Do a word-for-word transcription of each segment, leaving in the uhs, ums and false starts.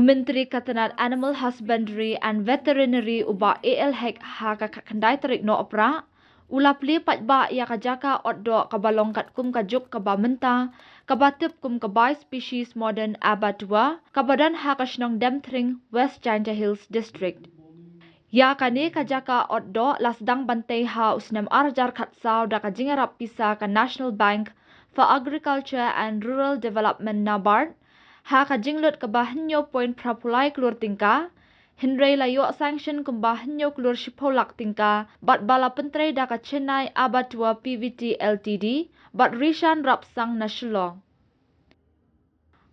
Myntri ka tnat Animal Husbandry and Veterinary u Bah A L Hek ha ka khatkhyndai tarik Nohprah u la plie paidbah ïa ka jaka ot doh kaba long katkum ka juk kaba mynta, kaba tip kum ka Bi-Species Modern Abattoir, kaba don ha ka shnong Demthring, West Jaintia Hills District. Ïa kane ka jaka ot doh la sdang ban tei ha u snem ar hajar khatsaw da ka jingïarap pisa ka National Bank for Agriculture and Rural Development, NABARD, ha ka jinglut kaba hynñiew point phra phew lai klur tyngka, hynrei la ïoh sanction kumba hynñiew klur shiphew lak tyngka bad ba la pyntrei da ka Chennai Abattoir P V T L T D bad Rishan Rapsang na Shillong.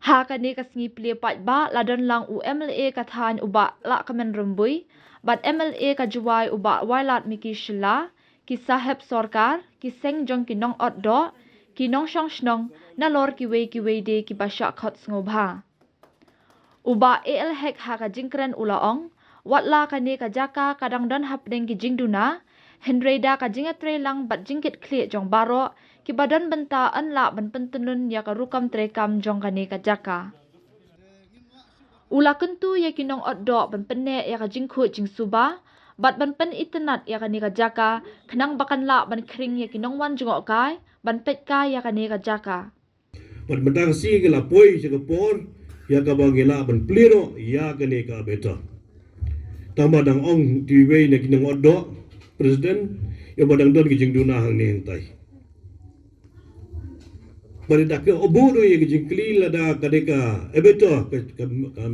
Ha kane ka sngi plie paidbah la don lang u M L A ka thaiñ u Bah Lahkmen Rymbui bad M L A ka Jowai u Bah Wailadmiki Shylla, ki sahep sorkar, ki seng jong ki nongot doh, ki nongshong shnong, nalor kiwei kiwei de kiba shah khot sngewbha. U Bah A L Hek ha ka jingkren u la ong, wat la kane ka jaka ka dang don hapdeng ki jingduna, hynrei da ka jingïatreilang bad jingkitkhlieh jong baroh kiba don bynta yn lah ban pyntnun ïa ka rukom treikam jong kane ka jaka. U la kyntu ïa ki nongot doh ban pynneh ïa ka jingkhuid jingsuba bad ban pynitynnad ïa kane ka jaka, khnang ba kan lah ban khring ïa ki nongwan jngohkai ban peitkai ïa kane ka jaka. Bad mynta ka sngi ngi la poi sha ka por ïa kaba ngi lah ban plie noh ïa kane ka abattoir. Tang ba dang ong te iwei na ki nongot doh, President, ïa ba dang don ki jingduna hangne hangtai. Bad da ka obu ruh ïa ka jingkylli lada kane ka abattoir ka, ka, ka,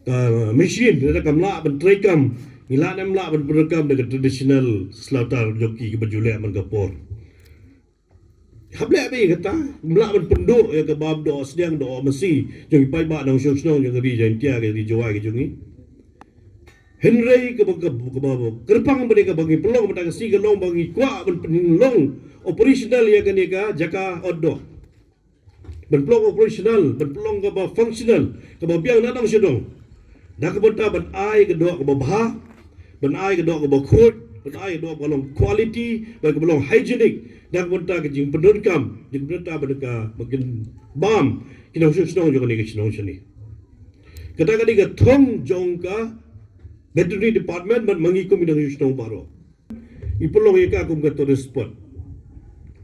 ka machine lada kam lah ban treikam, ngi lah ne em lah ban pyndonkam da ka traditional slaughter jong ki kiba ju leh man ka por. Hap leh bha ïa kata, ym lah ban pynduh ïa ka bam doh sdiang doh masi jong ki paidbah nongshong shnong jong ka ri Jaintia, ka ri Jowai ka jong ngi. Hynrei kaba, kaba, kaba kyrpang ba dei kaba ngi pynlong mynta ka sngi ka long ba ngi kwah ban pynlong operational ïa kane ka jaka ot doh. Ban pynlong operational, ban pynlong kaba functional, kaba biang na dong sha dong. Da ka bynta ban ai ka doh kaba bha, ban ai ka doh kaba khuid, ban ai ka doh kaba long quality, ban kaba long hygienic, da ka bynta ka jingpyndonkam, da ka bynta ban ka, ba kin bam ki nongshong shnong jong kane ka shnong shane. Kata ka dei ka thong jong ka veterinary department bad ma ngi kum ki nongshong shnong baroh. Ngi pynlong ïa ka kum ka tourist spot.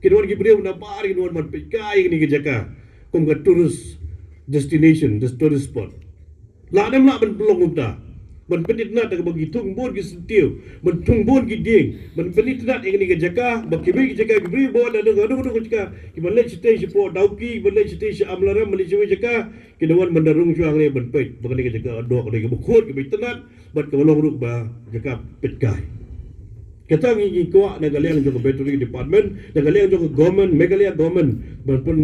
Kin wan ki briew na bar kin wan ban peit kai kane ka jaka kum ka tourist destination, this tourist spot. Lah ne em lah ban pynlong kumta. Ban pynitynnad da kaba ki thung bun ki syntiew, ban thung bun ki dieng, ban pynitynnad ïa kane ka jaka, ba kiwei ki jaka ki briew ba wan da dong dong dong jaka, ki ban leit shatei shapoh Dawki, ki ban leit shatei sha Amlarem, ban leit sha wei jaka, ki da wan ban da rung shuwa hangne ban peit ba kane ka jaka doh kane kaba khuid kaba itynnad, bad kaba long ruh ba jaka peit kai. Kata ngi ngi kwah na ka liang jong ka veterinary department, na ka liang jong ka government, Meghalaya government, ban pyn,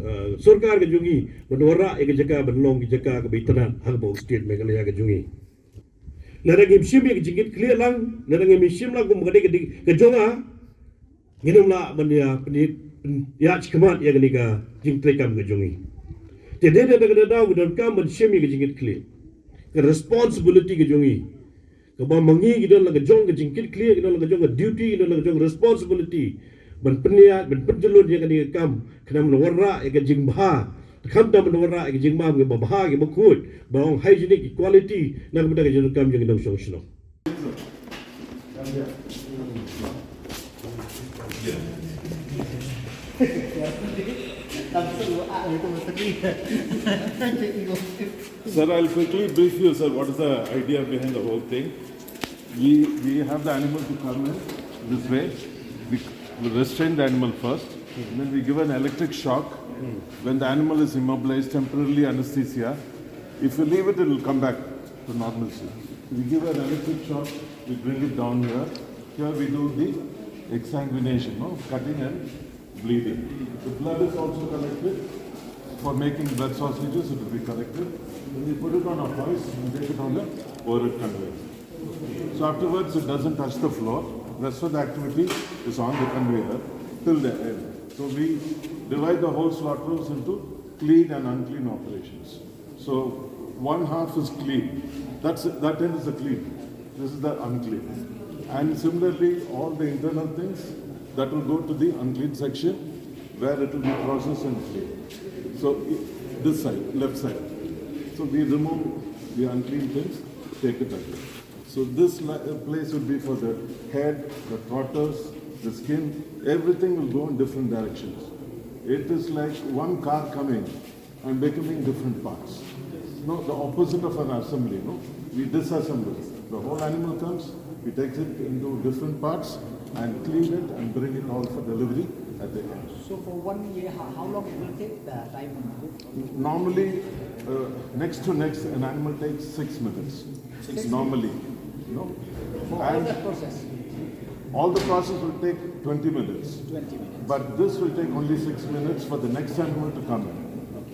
eh, sorkar ka jong ngi, ban wanrah ïa ka jaka ban long ka jaka kaba itynnad ha kaba u state Meghalaya ka jong ngi. Lada ngim shim ïa ka jingkitkhlieh lang, lada ngim shim lang kum ka dei ka dei ka jong nga, ngin ym lah ban ïa pynïaid, pynïaid shakhmat ïa kane ka jingtreikam ka jong ngi. Te dei da kane ka daw ngi donkam ban shim ïa ka jingkitkhlieh. Ka responsibility ka jong ngi. Kaba ma ngi ngi don la ka jong ka jingkitkhlieh, ngi don la ka jong ka duty, ngi don la ka jong ka responsibility. Ban pynïaid, ban pynjulun ïa kane ka kam, khnang ban wanrah ïa ka jingbha. Te khamtam ban wanrah ïa ka jingbam kaba bha kaba khuid, ba ong hygienic, quality, na ka bynta ka jingdonkam jong ki nongshong shnong. Sir, I'll quickly brief you, sir, what is the idea behind the whole thing. We, we have the animal to come in this way. We, we restrain the animal first, and then we give an electric shock. When the animal is immobilized, temporarily anesthesia, if you leave it, it will come back to normalcy. We give an electric shock, we bring it down here. Here we do the exsanguination, no? Cutting and bleeding. The blood is also collected. For making blood sausages, it will be collected. When we put it on a hoist, we take it on the overhead conveyor. So afterwards, it doesn't touch the floor. Rest of the activity is on the conveyor till the end. So we divide the whole slaughterhouse into clean and unclean operations. So one half is clean. That's, that end is the clean. This is the unclean. And similarly, all the internal things that will go to the unclean section where it will be processed and cleaned. So i-, this side, left side. So we remove The unclean things, take it away. So this li- uh, place would be for the head, the trotters, the skin. Everything will go in different directions. It is like one car coming and becoming different parts. No, the opposite of an assembly, no? We disassemble. The whole animal comes, we take it into different parts and clean it and bring it all for delivery at the end. So for one year, how, how long it will take the time? Normally, uh, next to next, an animal takes six minutes. Normally, you know. For all the process? All the process will take twenty minutes. Twenty minutes. But this will take only six minutes for the next animal to come in.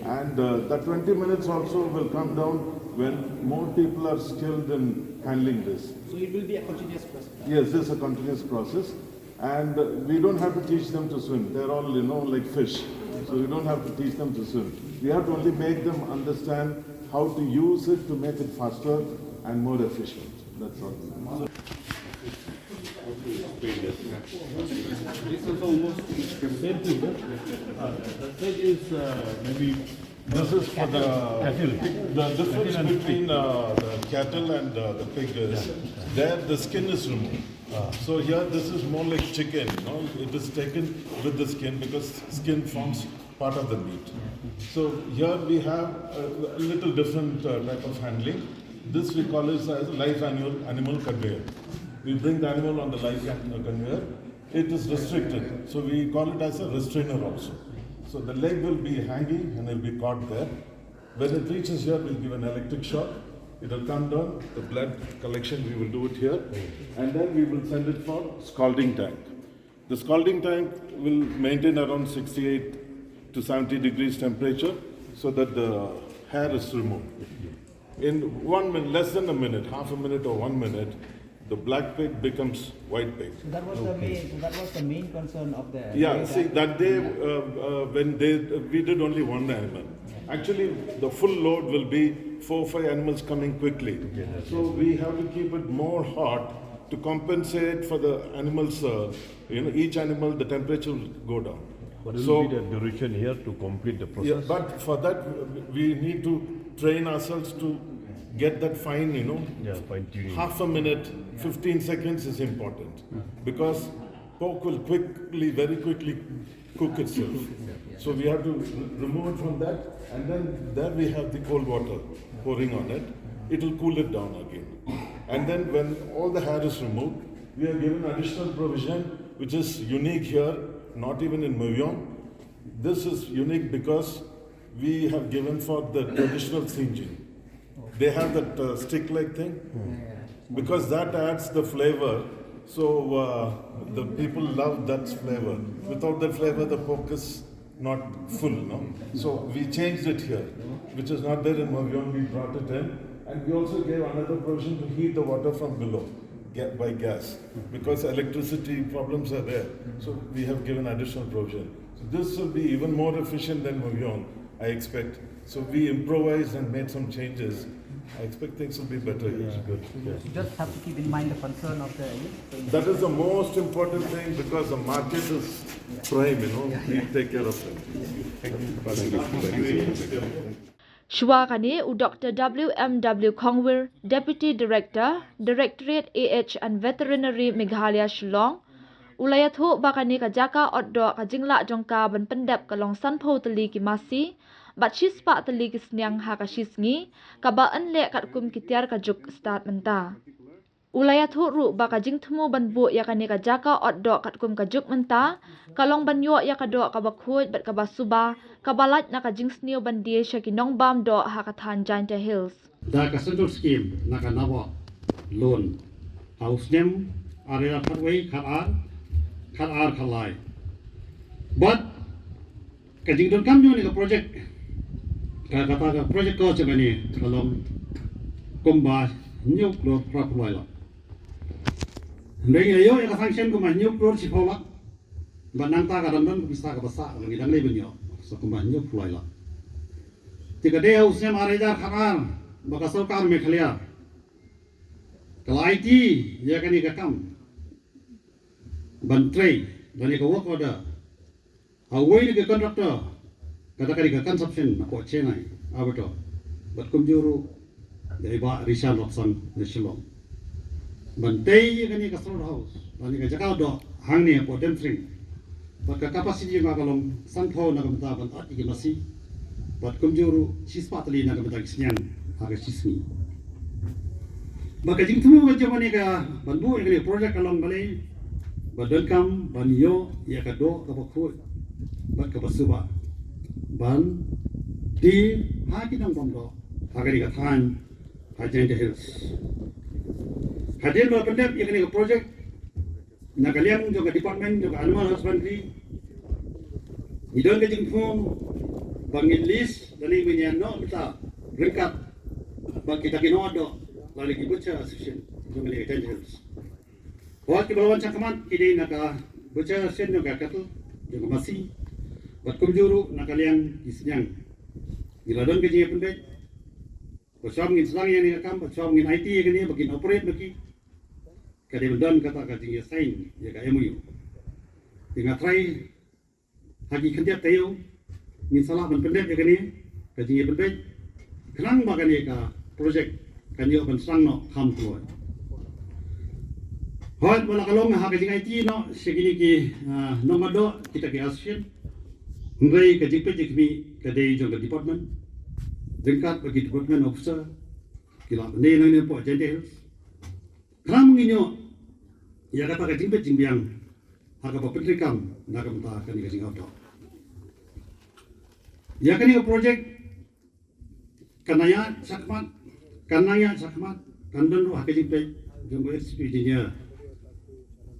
And uh, the twenty minutes also will come down when more people are skilled in handling this. So it will be a continuous process. Yes, this is a continuous process. And uh, we don't have to teach them to swim. They're all, you know, like fish. So we don't have to teach them to swim. We have to only make them understand how to use it to make it faster and more efficient. That's all. This is almost same thing. Uh, the thing is uh, maybe This is for the cattle. The difference between uh, the cattle and uh, the pig is there the skin is removed. So here this is more like chicken. You know, it is taken with the skin because skin forms part of the meat. So here we have a, a little different uh, type of handling. This we call it as a live animal, animal conveyor. We bring the animal on the live can- uh, conveyor. It is restricted, so we call it as a restrainer also. So the leg will be hanging and it will be caught there. When it reaches here, we'll give an electric shock. It will come down, the blood collection, we will do it here. And then we will send it for scalding tank. The scalding tank will maintain around sixty-eight to seventy degrees temperature so that the hair is removed. In one minute, less than a minute, half a minute or one minute, the black pig becomes white pig. So that was the main. So that was the main concern of the. Yeah, main see, guy. That day uh, uh, when they we did only one animal. Actually, the full load will be four five animals coming quickly. So we have to keep it more hot to compensate for the animals. Uh, you know, each animal the temperature will go down. What will So be the duration here to complete the yeah, process? But for that, we need to train ourselves to get that fine, you know, Yeah, fine tuning. half a minute, fifteen seconds is important because pork will quickly, very quickly cook itself. So we have to re- remove it from that, and then there we have the cold water pouring on it. It will cool it down again. And then when all the hair is removed, we are given additional provision which is unique here, not even in Mawiyong. This is unique because we have given for the traditional Sinjin. They have that uh, stick-like thing because that adds the flavor. So uh, the people love that flavor. Without that flavor, the pork is not full. No? So we changed it here, which is not there in Mawiyong. We brought it in, and we also gave another provision to heat the water from below ga- by gas because electricity problems are there. So we have given additional provision. So this will be even more efficient than Mawiyong, I expect. So we improvised and made some changes. I expect things will be better here. You just have to keep in mind the concern of the youth. That is the most important thing because the market is prime, you know, we take care of them. Shuwa kane u Dr W M W Khongwir, Deputy Director, Directorate A H and Veterinary Meghalaya Shillong, u la ïathuh ba kane ka jaka ot doh ka jinglah jong ka ban pyndep ka long sanphew tylli ki masi bad shispah tylli ki sniang ha ka shisngi, kaba yn leh katkum ki tiar ka juk stad mynta. U la ïathuh ruh ba ka jingthmu ban buh ïa kane ka jaka ot doh katkum ka juk mynta ka long ban ïoh ïa ka doh kaba khuid bad kaba suba kaba lait na ka jingsniew ban die sha ki nongbam doh ha ka thaiñ Jaintia Hills. Da ka Central Scheme na ka NABARD loan ha u snem ar hajar khatwei, khatar, khatar, khatlai. Bad ka jingdonkam jong kane ka project, ka kata ka project cost jong kane ka long kumba hynñiew klur phra phew lai lak. Hynrei ngi la ïoh ïa ka sanction kumba hynñiew klur shiphew lak. Bad nangta ka dang don ka pisa kaba sah kaba ngi dang leit ban ïoh. Sa kumba hynñiew phew lai lak. Te ka dei ha u snem ar hajar khatar ba ka sorkar Meghalaya ka la aiti ïa kane ka kam ban trei lane ka work order ha uwei na ki contractor, kata ka dei ka Conception napoh Chennai, Abator. Bad kumjuh ruh ïa i Bah Rishan Rapsang na Shillong ban tei ïa kane ka slaughterhouse, lane ka jaka doh hangne hapoh Demsring. Bad ka capacity jong ka ka long sanphew na ka bynta ban ot ïa ki masi, bad kumjuh ruh shispah tylli na ka bynta ki sniang ha ka shi sngi. Bad ka jingthmu ka jong kane ka ban buh ïa kane ka project ka long balei, ba donkam ban ïoh ïa ka doh kaba khuid bad kaba suba ban die ha ki nongbym doh ha kane ka thaiñ ha Jaintia Hills. Hadien ba la pyndep ïa kane ka project na ka liang jong ka department jong ka animal husbandry, ngi don ka jingthmu ba ngin list lane ngin ïa noh bynta ryngkat bad kita ki nongdoh lane ki butcher association jong kane ka Jaintia Hills. Hooid, kiba la wan shakhmat ki dei na ka butcher association jong ka cattle, jong ka masi, bad kumjuh ruh na ka liang ki sniang. Ngi la don ka jingïapynbeit ba shuwa ngin sdang ïa kane ka kam, ba shuwa ngin aiti ïa kane, ba kin operate ma ki, ka dei ban don kata ka jingïasign ïa ka M O U. Te nga tharai ha ki khyndiat taïew ngin sa lah ban pyndep ïa kane ka jingïapynbeit, khnang ba kane ka project kan ïoh ban sdang noh kham kloi. Hooid, ba la ka long ha ka jingaiti noh sha kine ki, ah, nongdoh, kita ki association, hynrei ka jingpeit jingkhmih ka dei jong ka department ryngkat bad ki department officer, ki la pyni nangne hapoh Jaintia Hills. Khnang ba ngin ïoh ïa kata ka jingpeit jingbiang ha kaba pyntreikam na ka bynta kane ka jingïadoh. Ïa kane ka project kan nang ïaid shakhmat, kan nang ïaid shakhmat, kan don ruh ha ka jingpeit jong ka Executive Engineer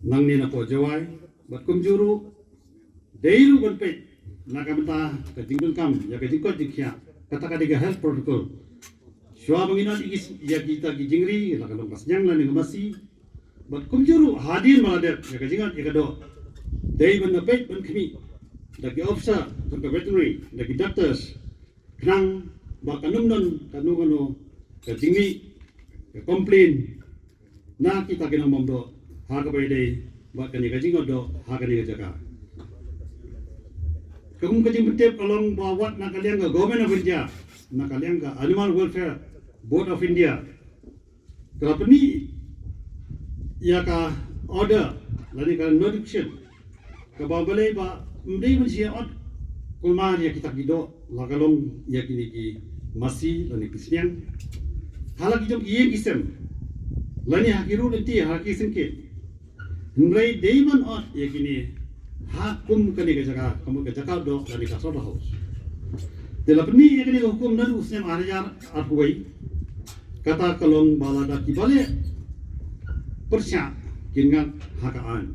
nangne napoh Jowai, bad kumjuh ruh dei ruh ban peit na ka bynta ka jingdonkam ïa ka jingkoit jingkhiah, kata ka dei ka health protocol. Shuwa ba ngin ot ïa ki, ïa kita ki jingri, la ka long ka sniang lane ka masi, bad kumjuh ruh hadien ba la dep ïa ka jingot ïa ka doh, dei ban da peit ban khmih da ki officer jong ka veterinary, da ki doctors, khnang ba kan ym don kano kano ka jingmih, ka complain na kita ki nongbym doh ha kaba ïadei bad kane ka jingïadoh ha kane ka jaka. Ka kum ka jingpyntip ka long ba wat na ka liang ka Government of India, na ka liang ka Animal Welfare Board of India, ka la pyni ïa ka order lane ka notification kaba balei ba ym dei ban shu ot kulmar ïa kita ki doh, la ka long ïa kine ki masi lane ki sniang, ha la ki jong ki ïing ki sem lane ha ki rud lynti, ha ki syngkien. Hynrei dei ban ot ïa kine ha kum kane ka jaka, ka mut ka jaka doh lane ka slaughterhouse. Te la pyni ïa kane ka hukum naduh u snem ar hajar arphew wei, kata ka long ba lada kiba leh pyrshah kin ngat ha ka aiñ.